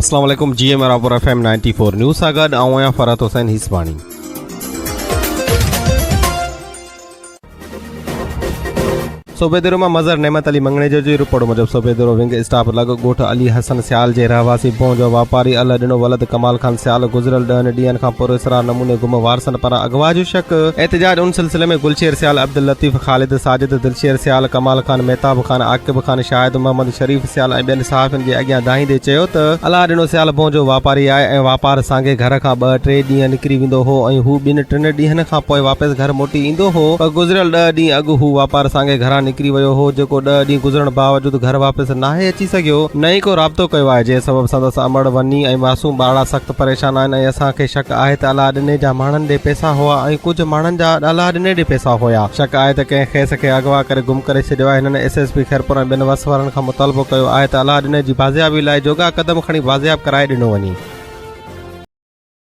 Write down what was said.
اسلام عليڪم G M Raipur F M 94 news سان گڏ آئون آهيان فرحت حسين هيسباڻي. صوبيديرو مان مظهر نعمت علي مڱڻيجو جي رپورٽ موجب صوبيديرو ونگ اسٽاپ لڳ ڳوٺ علي حسن سيال جي رهواسي ڀونء جو واپاري الهه ڏنو ولد ڪمال خان سيال گذريل ڏهن ڏينهن کان پراسرار نموني گم وارثن پاران اغوا جو شڪ احتجاج ان سلسلي ۾ گلشير سيال عبداللطيف خالد ساجد دلشير سيال ڪمال خان مهتاب خان عاقب خان شاهد محمد شريف سيال ۽ ٻين صحافين جي اڳيان دانهيندي چيو ته الله ڏنو سيال ڀونء جو واپاري آهي ۽ واپار سانگي گهر کان ٻه ٽي ڏينهن نڪري ويندو هو ۽ هو ٻن ٽن ڏينهن کان پوء واپس گهر موٽي ايندو هو پر گذريل ڏهه ڏينهن اڳ هو واپار سانگي گهران نڪري ويو هو جيڪو ڏهه ڏينهن گذرڻ باوجود گهر واپس ناهي اچي سگهيو نه ئي ڪو رابطو ڪيو آهي جنهن سبب سندس امڙ وني ۽ معصوم ٻارڙا سخت پريشان آهن ۽ اسان کي شڪ آهي ته الله ڏني جا ماڻهن ڏي پئسا هئا ۽ ڪجهه ماڻهن جا الله ڏني ڏي پئسا هيا شڪ آهي ته ڪنهن کيس کي اغوا ڪري گم ڪري ڇڏيو آهي هنن ايس ايس پي خيرپور ۽ ٻين وس وارن کان مطالبو ڪيو آهي ته الله ڏني جي بازيابي لاء جوڳا قدم کڻي بازياب ڪرائي ڏنو وڃي.